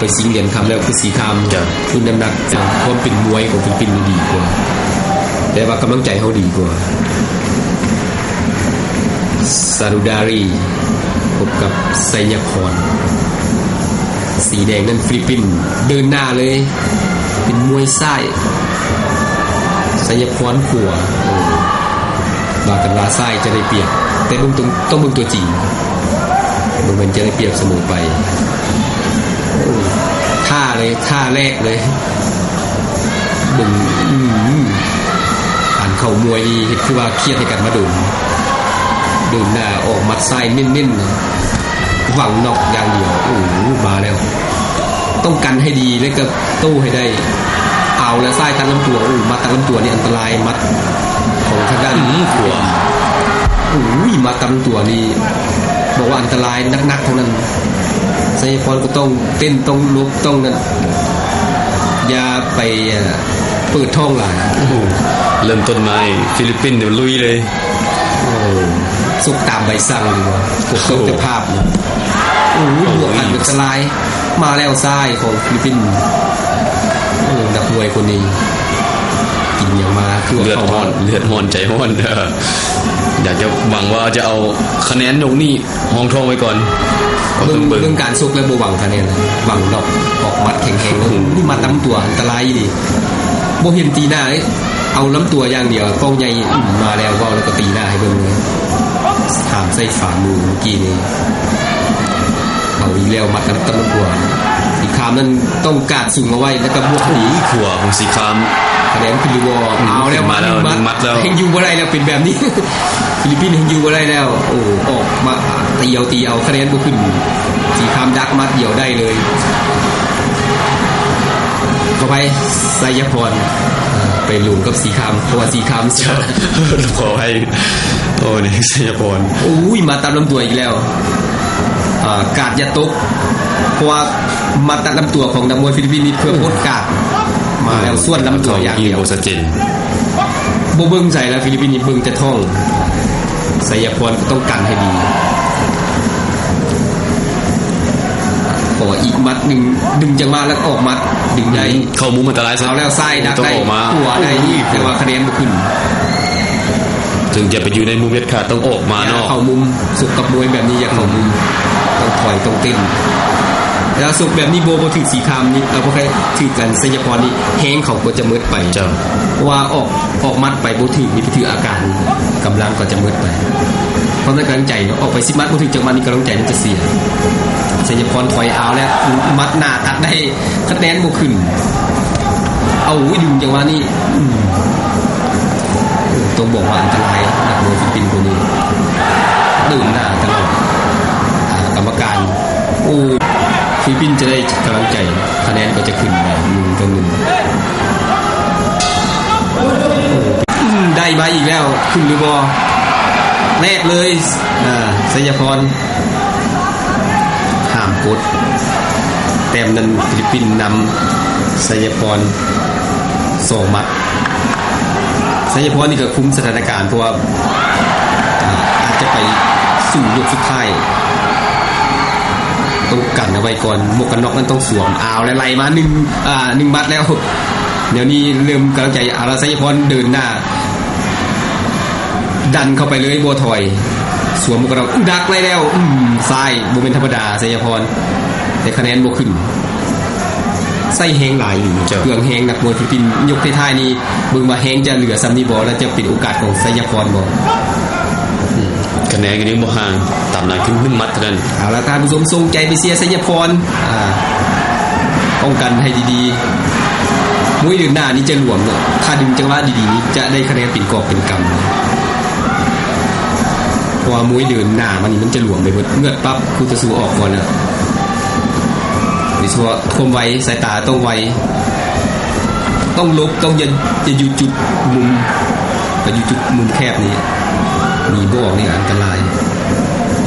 ໄປຊິງຫຼຽນຄຳແລ້ວຄືສີຄາມ ຈ້ະ ລຸ້ນນ້ຳໜັກ ຄວາມເປັນມວຍຂອງຟີລິບປິນນີ້ດີກວ່າ ແຕ່ວ່າກຳລັງໃຈເຮົາດີກວ່າ. ຊາດູດາຣີ ພົບກັບໄຊຍະພອນ ສີແດງນັ້ນຟີລິບປິນເດີນໜ້າເລີຍ ເປັນມວຍຊ້າຍ ໄຊຍະພອນຂວາ ເອີ ວ່າກັນວ່າຊ້າຍຈະໄດ້ປຽບ ແຕ່ເບິ່ງຕົງ ຕ້ອງເບິ່ງຕົວຈິງ ບໍ່ແມ່ນຈະໄດ້ປຽບສະເໝີໄປ. ໂອ້ ທ່າເລີຍ ທ່າແລກເລີຍ ເບິ່ງ ອືມ ການເຂົ້າມວຍນີ້ເຮັດຄືວ່າຄຽດໃຫ້ກັນມາດົນ ເດີນໜ້າອອກໝັດຊ້າຍເນັ້ນໆ ຫວັງນັອກຢ່າງດຽວ. ໂອ້ ມາແລ້ວ ຕ້ອງກັນໃຫ້ດີ ແລ້ວກໍໂຕ້ໃຫ້ໄດ້. ເອົາລະ ຊ້າຍຕັດລຳຕົວ. ໂອ້ ໝັດຕັດລຳຕົວນີ້ອັນຕະລາຍ ໝັດຂອງທາງດ້ານ ອືມ ຂວາ. ໂອ້ຍ ໝັດຕັດລຳຕົວນີ້ ບອກວ່າອັນຕະລາຍໜັກໆ ເທົ່ານັ້ນ. ໄຊຍະພອນກໍຕ້ອງເຕັ້ນ ຕ້ອງຫຼົບ ຕ້ອງນັ້ນ ຢ່າໄປ ເອີ ເປີດທ້ອງຫຼາຍ. ໂອ້ໂຫ ເລີ່ມຕົ້ນມານີ້ຟີລິບປິນນີ້ລຸຍເລີຍ. ໂອ້ ຊົກຕາມໃບສັ່ງດີກວ່າ ໂອ້ໂຫ ເຈົ້າພາບນະ. ໂອ້ຍ ໂອ້ຍ ບວກອັນຕະລາຍ ມາແລ້ວ ຊ້າຍຂອງຟີລິບປິນ. ໂອ້ ນັກມວຍຄົນນີ້ກິນຫຍັງມາ ຄືວ່າ ເລືອດຮ້ອນ ເຂົ້າມາ ເລືອດຮ້ອນໃຈຮ້ອນ. ຢາກຈະຫວັງວ່າຈະເອົາຄະແນນຍົກນີ້ຮອງທ້ອງໄວ້ກ່ອນ. ເບິ່ງ ເບິ່ງ ເບິ່ງການຊົກແລ້ວບໍ່ຫວັງຄະແນນ ຫວັງດອກ ອອກໝັດແຂງແຮງ. ໂອ້ໂຫ ນີ້ໝັດຕາມຕົວ ອັນຕະລາຍອີ່ຫຼີ. ບໍ່ເຫັນຕີໜ້າເດ້ ເອົາລຳຕົວຢ່າງດຽວ. ກ້ອງໃຫຍ່ ອືມ ມາແລ້ວ ເວົ້າແລ້ວກໍຕີໜ້າໃຫ້ເບິ່ງເລີຍ. ຖາມໃສ່ຝ່າມືເມື່ອກີ້ນີ້ ເອົາອີກແລ້ວ ໝັດກັບຕາມຕົວ. ສີຄາມນັ້ນຕ້ອງກາດສູງເອົາໄວ້ ແລ້ວກໍບວກ ໂອ້ ຂວາຂອງສີຄາມ ຄະແນນຂຶ້ນຫຼືບໍ່? ອືມ ເອົາແລ້ວ ມາແລ້ວ ມາໜຶ່ງໝັດແລ້ວ ຍັງຢູ່ບໍ່ໄດ້ແລ້ວ ເປັນແບບນີ້ ຟີລິບປິນຍັງຢູ່ບໍ່ໄດ້ແລ້ວ. ໂອ້ ອອກມາ ອ່າ ຕີເອົາ ຕີເອົາ ຄະແນນບໍ່ຂຶ້ນ. ສີຄາມດັກໝັດດຽວໄດ້ເລີຍ. ຂໍອະໄພ ໄຊຍະພອນ ເອີ ໄປຫຼົງກັບສີຄາມ ເພາະວ່າສີຄາມ ຂໍອະໄພ. ໂອ້ ນີ້ໄຊຍະພອນ ໂອ້ຍ ໝັດຕັດລຳຕົວອີກແລ້ວ. ອ່າ ກາດຢ່າຕົກ ເພາະວ່າໝັດຕັດລຳຕົວຂອງນັກມວຍຟີລິບປິນນີ້ເພື່ອປົດກາດ ມາແລ້ວ ອືມ ສ່ວນລຳຕົວຢ່າງດຽວ ບໍ່ຊັດເຈນ. ບໍ່ເບິ່ງໃສແລ້ວ ຟີລິບປິນນີ້ເບິ່ງແຕ່ທ້ອງ. ໄຊຍະພອນກໍຕ້ອງກັນໃຫ້ດີ. ຂໍອີກໝັດໜຶ່ງ ດຶງຈັງຫວະແລ້ວອອກໝັດ ດຶງໄດ້ ອືມ ເຂົ້າມຸມອັນຕະລາຍ. ເອົາແລ້ວ ຊ້າຍດັກໄດ້ ໂຕ້ອອກມາ ຂວາໄດ້ ໂອ້ຍ ແຕ່ວ່າຄະແນນບໍ່ຂຶ້ນ. ເຖິງຈະໄປຢູ່ໃນມຸມເດັດຂາດ ຕ້ອງອອກມານອກ ເຂົ້າມຸມ. ຊົກກັບມວຍແບບນີ້ຢ່າເຂົ້າມຸມ ອືມ ຕ້ອງຖອຍ ຕ້ອງເຕັ້ນ. ແລ້ວຊົກແບບນີ້ບໍ່ ບໍ່ຖືກສີຄາມນີ້ ເອີ ບໍ່ຄ່ອຍຖືກກັນ ໄຊຍະພອນນີ້ ແຮງເຂົາກໍຈະໝົດໄປ. ເຈົ້າ ເພາະວ່າອອກ ອອກໝັດໄປບໍ່ຖືກນີ້ ໄປຖືກອາການ ກຳລັງກໍຈະໝົດໄປ. ຄວາມໃນກຳລັງໃຈເນາະ ອອກໄປສິບໝັດບໍ່ຖືກຈັກໝັດນີ້ ກຳລັງໃຈມັນຈະເສຍ. ໄຊຍະພອນຖອຍ ເອົາແລ້ວ ໝັດໜ້າຕັດໄດ້ ຄະແນນບໍ່ຂຶ້ນ. ເອົາ ໂອ້ຍ ດຶງຈັງຫວະນີ້ ອືມ ຕ້ອງບອກວ່າອັນຕະລາຍ ນັກມວຍຟີລິບປິນຜູ້ນີ້ ເດີນໜ້າຕະຫຼອດ. ອ່າ ກຳມະການ ໂອ້ ຟີລິບປິນຈະໄດ້ກຳລັງໃຈ ຄະແນນກໍຈະຂຶ້ນມາ ໜຶ່ງຕໍ່ໜຶ່ງ. ອືມ ໄດ້ມາອີກແລ້ວ ຂຶ້ນຫຼືບໍ່? ແລກເລີຍ ອ່າ ໄຊຍະພອນ ຫ້າມກົດ. ແຕ້ມນັ້ນຟີລິບປິນນຳ ໄຊຍະພອນ ສອງໝັດ. ໄຊຍະພອນນີ້ກໍຄຸມສະຖານະການ ເພາະວ່າ ອາດຈະໄປສູ້ຍົກສຸດທ້າຍ ຕ້ອງກັນເອົາໄວ້ກ່ອນ. ໝວກກັນນັອກນັ້ນຕ້ອງສວມ. ເອົາແລ້ວ ໄລ່ມາໜຶ່ງ ອ່າ ໜຶ່ງໝັດແລ້ວ. ດຽວນີ້ເລີ່ມກຳລັງໃຈ ເອົາລະ ໄຊຍະພອນເດີນໜ້າ ດັນເຂົ້າໄປເລີຍ ບໍ່ຖອຍ. ສວມໝວກກັນນັອກ ດັກໄວ້ແລ້ວ. ອືມ ຊ້າຍ ບໍ່ແມ່ນທຳມະດາ ໄຊຍະພອນ ແຕ່ຄະແນນບໍ່ຂຶ້ນ. ໃຊ້ແຮງຫຼາຍຢູ່ ເຈົ້າ ເປືອງແຮງນັກມວຍຟີລິບປິນ. ຍົກທ້າຍໆນີ້ ເບິ່ງວ່າແຮງຈະເຫຼືອສ່ຳນີ້ບໍ່ ແລ້ວຈະເປັນໂອກາດຂອງໄຊຍະພອນບໍ່? ອືມ ຄະແນນກໍຍັງບໍ່ຫ່າງ ຕາມຫຼັງຂຶ້ນໜຶ່ງໝັດເທົ່ານັ້ນ. ເອົາລະ ທ່ານຜູ້ຊົມ ສົ່ງໃຈໄປເຊຍໄຊຍະພອນ ອ່າ ປ້ອງກັນໃຫ້ດີໆ. ມວຍເດີນໜ້ານີ້ຈະຫຼວມເນາະ ຖ້າດຶງຈັງຫວະດີໆນີ້ ຈະໄດ້ຄະແນນເປັນກອບເປັນກຳ. ເພາະວ່າມວຍເດີນໜ້າມານີ້ ມັນຈະຫຼວມໄປເບິດ ເງືອດປັບ ຄູ່ຕໍ່ສູ້ອອກກ່ອນແລ້ວ. ໂດຍສະເພາະຄວາມໄວ ສາຍຕາຕ້ອງໄວ ຕ້ອງຫຼົບ ຕ້ອງຢ່າ ຢ່າຢູ່ຈຸດມຸມ ໄປຢູ່ຈຸດມຸມແຄບນີ້ ໜີບໍ່ອອກນີ້ອັນຕະລາຍ.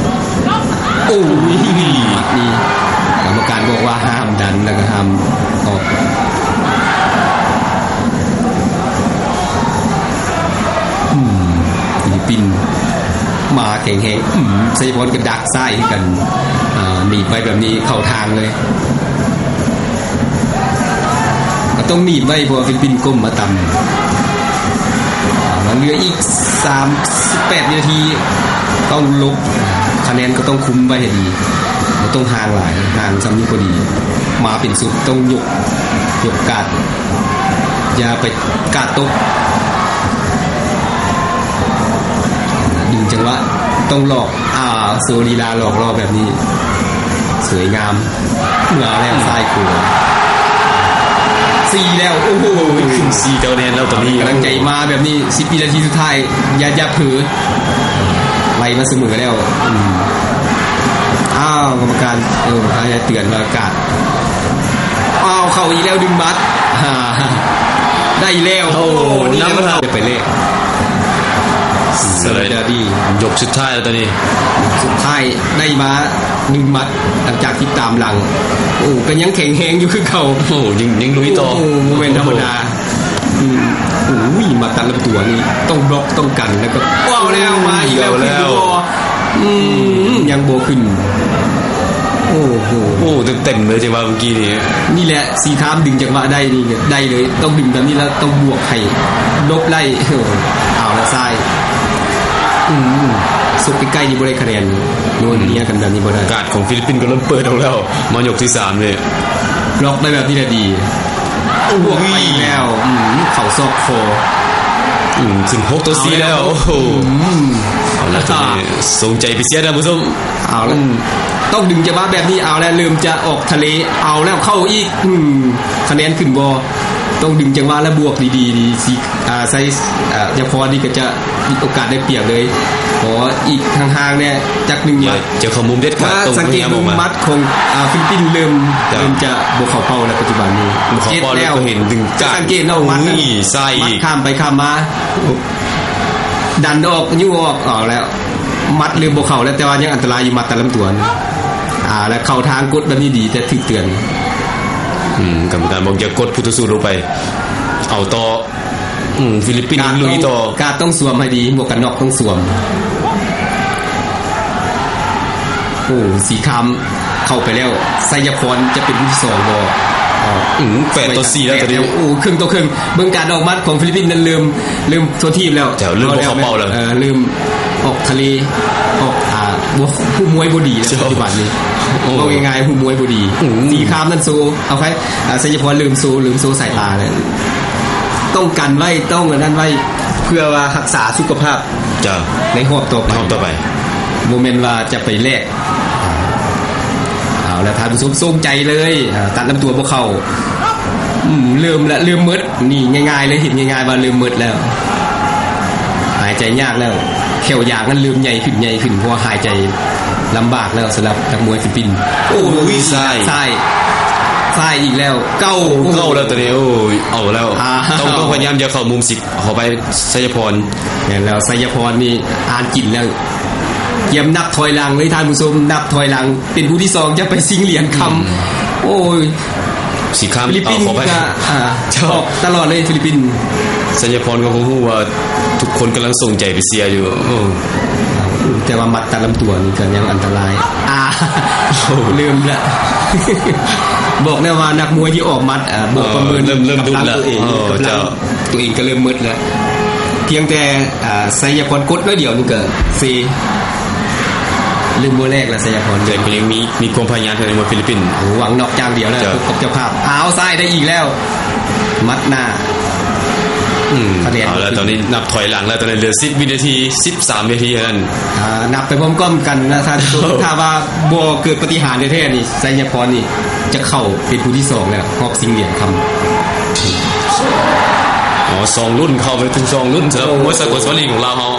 ໂອ້ຍ ໝັດນີ້ ກຳມະການບອກວ່າຫ້າມດັນ ແລ້ວກໍຫ້າມອອກ. ອືມ ຟີລິບປິນມາແຂງແຮງ. ອືມ ໄຊຍະພອນກໍດັກຊ້າຍຄືກັນ ອ່າ ໜີໄປແບບນີ້ເຂົ້າທາງເລີຍ. ຕ້ອງໜີບໄວ້ ເພາະວ່າຟີລິບປິນກົ້ມມາຕ່ຳ. ເຫຼືອອີກສາມສິບແປດວິນາທີ ຕ້ອງຫຼົບ ຄະແນນກໍຕ້ອງຄຸມໄວ້ໃຫ້ດີ ບໍ່ຕ້ອງຫ່າງຫຼາຍ ຫ່າງຊ່ຳນີ້ພໍດີ. ມາເປັນຊຸດ ຕ້ອງຍົກ ຍົກກາດ ຢ່າໄປກາດຕົກ. ດຶງຈັງຫວະ ຕ້ອງຫຼອກ ອາ ໂຊລີລາຫຼອກລໍ້ແບບນີ້ ສວຍງາມ. ເມືອແລ້ວ ອືມ ຊ້າຍຂວາ ສີ່ແລ້ວ. ໂອ້ໂຫ ຂຶ້ນສີ່ເຈົ້າແນ່ນແລ້ວຕອນນີ້ ກຳລັງໃຈມາແບບນີ້ ສິບວິນາທີສຸດທ້າຍ ຢ່າ ຢ່າເຜີ ໄລ່ມາສະເໝີແລ້ວ. ອືມ ອ້າວ ກຳມະການ ເອີ ໃຫ້ເຕືອນວ່າກາດ ອ້າວ ເຂົ້າອີກແລ້ວ ດຶງໝັດ ໄດ້ແລ້ວ. ໂອ້ ໂອ້ ນີ້ແຫຼະ ນຳ ໄປເລີຍ ສະໄລເດີດີ ຍົກສຸດທ້າຍແລ້ວຕອນນີ້ ສຸດທ້າຍໄດ້ມາ ດຶງໝັດ ຫຼັງຈາກທີ່ຕາມຫຼັງ ໂອ້ ກໍຍັງແຂງແຮງຢູ່ຄືເກົ່າ. ໂອ້ ຍັງ ຍັງລຸຍຕໍ່ ໂອ້ ບໍ່ແມ່ນທຳມະດາ. ອືມ ໂອ້ຍ ໝັດຕັດລຳຕົວນີ້ ຕ້ອງບລັອກ ຕ້ອງກັນ ແລ້ວກໍ ວ້າວ ແລ້ວ ມາອີກແລ້ວ ເອົາແລ້ວ ຂຶ້ນຢູ່ບໍ່? ອືມ ຍັງບໍ່ຂຶ້ນ. ໂອ້ໂຫ ໂອ້ ເຕັມໆເລີຍ ຈັງຫວະເມື່ອກີ້ນີ້. ນີ້ແຫຼະ ສີຄາມດຶງຈັງຫວະໄດ້ນີ້ ໄດ້ເລີຍ ຕ້ອງດຶງແບບນີ້ ແລ້ວຕ້ອງບວກໃຫ້ຫຼົບໄດ້. ເອີ ເອົາລະ ຊ້າຍ ອືມ ຊົກໃກ້ໆນີ້ບໍ່ໄດ້ຄະແນນ ໂຍນເມຍກັນແບບນີ້ບໍ່ໄດ້. ກາດຂອງຟີລິບປິນກໍເລີ່ມເປີດອອກແລ້ວ ມາຍົກທີສາມນີ້ ບລັອກໄດ້ແບບນີ້ລະດີ. ບວກໄປແລ້ວ ອືມ ເຂົ້າຊອກຄໍ ອືມ ຂຶ້ນຫົກຕໍ່ສີ່ແລ້ວ. ໂອ້ໂຫ ອືມ ເອົາລະ ຕົວນີ້ສົງໃຈໄປເຊຍ ທ່ານຜູ້ຊົມ. ເອົາລະ ອືມ ຕ້ອງດຶງຈັງຫວະແບບນີ້. ເອົາລະ ເລີ່ມຈະອອກທະເລ ເອົາແລ້ວ ເຂົ້າອີກ ອືມ ຄະແນນຂຶ້ນບໍ່? ຕ້ອງດຶງຈັງຫວະ ແລະ ບວກດີໆ ດີ ຊິ ອາ ໄຊ ອາ ຍາພອນນີ້ກໍຈະມີໂອກາດໄດ້ປຽບເລີຍ. ຂໍອີກຫ່າງໆແດ່ ຈັກໜຶ່ງໝັດ. ເຈົ້າເຂົ້າມຸມເດັດຂາດ ມາສັງເກດເບິ່ງໝັດຂອງ ອາ ຟີລິບປິນເລີ່ມ ເລີ່ມຈະບໍ່ເຂົ້າເປົ້າແລ້ວ ປັດຈຸບັນນີ້ ບໍ່ເຂົ້າເປົ້າແລ້ວ ກໍເຫັນດຶງກາດ ສັງເກດເນາະ ໝັດນັ້ນ ໂອ້ຍ ຊ້າຍ ໝັດຂ້າມໄປຂ້າມມາ ດັນອອກ ຍູ້ອອກ ເອົາແລ້ວ ໝັດເລີ່ມບໍ່ເຂົ້າແລ້ວ ແຕ່ວ່າຍັງອັນຕະລາຍຢູ່ ໝັດຕາມລຳຕົວ. ອາ ແລ້ວເຂົ້າທາງກົດແບບນີ້ດີ ແຕ່ຖືກເຕືອນ. ອືມ ກຳມະການບອກຢ່າກົດຜູ້ຕໍ່ສູ້ລົງໄປ ເອົາຕໍ່. ອືມ ຟີລິບປິນຍັງລຸຍຕໍ່ ກາດຕ້ອງສວມໃຫ້ດີ ໝວກກັນນັອກຕ້ອງສວມ. ໂອ້ ສີຄາມເຂົ້າໄປແລ້ວ ໄຊຍະພອນຈະເປັນຜູ້ທີສອງບໍ່? ອືມ ແປດຕໍ່ສີ່ແລ້ວຕອນນີ້. ໂອ້ ເຄິ່ງຕໍ່ເຄິ່ງ ເບິ່ງການອອກໝັດຂອງຟີລິບປິນນັ້ນ ເລີ່ມ ເລີ່ມທົ່ວທີບແລ້ວ ເລີ່ມບໍ່ເຂົ້າເປົ້າແລ້ວ ເລີ່ມອອກທະເລ ອອກ ອາ ບໍ່ ຮູ້ມວຍບໍ່ດີແລ້ວ ປັດຈຸບັນນີ້. ໂອ້ ເວົ້າງ່າຍໆ ຮູ້ມວຍບໍ່ດີ. ອືມ ສີຄາມນັ້ນໂຊ ເອົາໃຜ ອາ ໄຊຍະພອນເລີ່ມໂຊ ເລີ່ມໂຊສາຍຕາແລ້ວ. ຕ້ອງກັນໄວ້ ຕ້ອງອັນນັ້ນໄວ້ ເພື່ອວ່າຮັກສາສຸຂະພາບ ເຈົ້າ ໃນຮອບຕໍ່ໄປ ໃນຮອບຕໍ່ໄປ ບໍ່ແມ່ນວ່າຈະໄປແລກ. ເອົາລະ ທ່ານຜູ້ຊົມ ສົງໃຈເລີຍ ອາ ຕັດລຳຕົວບໍ່ເຂົ້າ. ອືມ ເລີ່ມລະ ເລີ່ມໝົດ ນີ້ງ່າຍໆເລີຍ ເຫັນງ່າຍໆວ່າເລີ່ມໝົດແລ້ວ ຫາຍໃຈຍາກແລ້ວ ແຂ້ວຢາງນັ້ນເລີ່ມໃຫຍ່ຂຶ້ນ ໃຫຍ່ຂຶ້ນ ເພາະວ່າຫາຍໃຈລຳບາກແລ້ວ ສຳລັບນັກມວຍຟີລິບປິນ. ໂອ້ຍ ຊ້າຍ ຊ້າຍ ຊ້າຍອີກແລ້ວ ເກົ້າ ເກົ້າແລ້ວຕອນນີ້. ໂອ້ຍ ເອົາແລ້ວ ຕ້ອງ ຕ້ອງພະຍາຍາມຢ່າເຂົ້າມຸມສິບ ເຂົ້າໄປ ໄຊຍະພອນ. ແມ່ນແລ້ວ ໄຊຍະພອນນີ້ອ່ານກິນແລ້ວ ກຽມນັບຖອຍຫຼັງເລີຍທ່ານຜູ້ຊົມ ນັບຖອຍຫຼັງ ເປັນຜູ້ທີສອງຈະໄປຊິງຫຼຽນຄຳ. ອືມ ໂອ້ຍ ສີຄາມ ຟີລິບປິນ ເອົາເຂົ້າໄປ ກໍ ອາ ເຈົ້າ ອອກຕະຫຼອດເລີຍຟີລິບປິນ. ໄຊຍະພອນກໍຄົງຮູ້ວ່າທຸກຄົນກຳລັງສົ່ງໃຈໄປເຊຍຢູ່. ໂອ້ ແຕ່ວ່າໝັດຕັດລຳຕົວນີ້ກໍຍັງອັນຕະລາຍ. ອາ ໂອ້ ເລີ່ມລະ ບອກແລ້ວວ່ານັກມວຍທີ່ອອກໝັດ ອາ ບໍ່ປະເມີນ ເອີ ເລີ່ມ ເລີ່ມດຸລະ ກຳລັງຕົວເອງ ເອີ ກຳລັງ ເຈົ້າ ຕົວເອງກໍເລີ່ມໝົດແລ້ວ ພຽງແຕ່ ອາ ໄຊຍະພອນກົດໜ້ອຍດຽວນີ້ກໍເຊ ເລີ່ມບໍ່ແລກແລ້ວ ໄຊຍະພອນ ແຕ່ກໍຍັງມີ ມີຄວາມພະຍາຍາມໃນມວຍຟີລິບປິນ ຫວັງນອກຢ່າງດຽວແລ້ວ ເຈົ້າ ພົບກັບເຈົ້າພາບ. ອ້າວ ຊ້າຍໄດ້ອີກແລ້ວ ໝັດໜ້າ ອືມ ຄະແນນ ເອົາລະ ຕອນນີ້ນັບຖອຍຫຼັງແລ້ວ ຕອນນີ້ເຫຼືອສິບວິນາທີ ສິບສາມວິນາທີເທົ່ານັ້ນ. ອາ ນັບໄປພ້ອມໆກັນນະທ່ານ ຖ້າວ່າບໍ່ເກີດປາຕິຫານແທ້ໆນີ້ ໄຊຍະພອນນີ້ຈະເຂົ້າເປັນຜູ້ທີສອງແລ້ວ ຮອບຊິງຫຼຽນຄຳ. ອໍ ສອງລຸ້ນ ເຂົ້າໄປເຖິງສອງລຸ້ນ ສຳລັບ ໂອ້ ມວຍສາກົນສະຫວັນລີກຂອງລາວເຮົາ.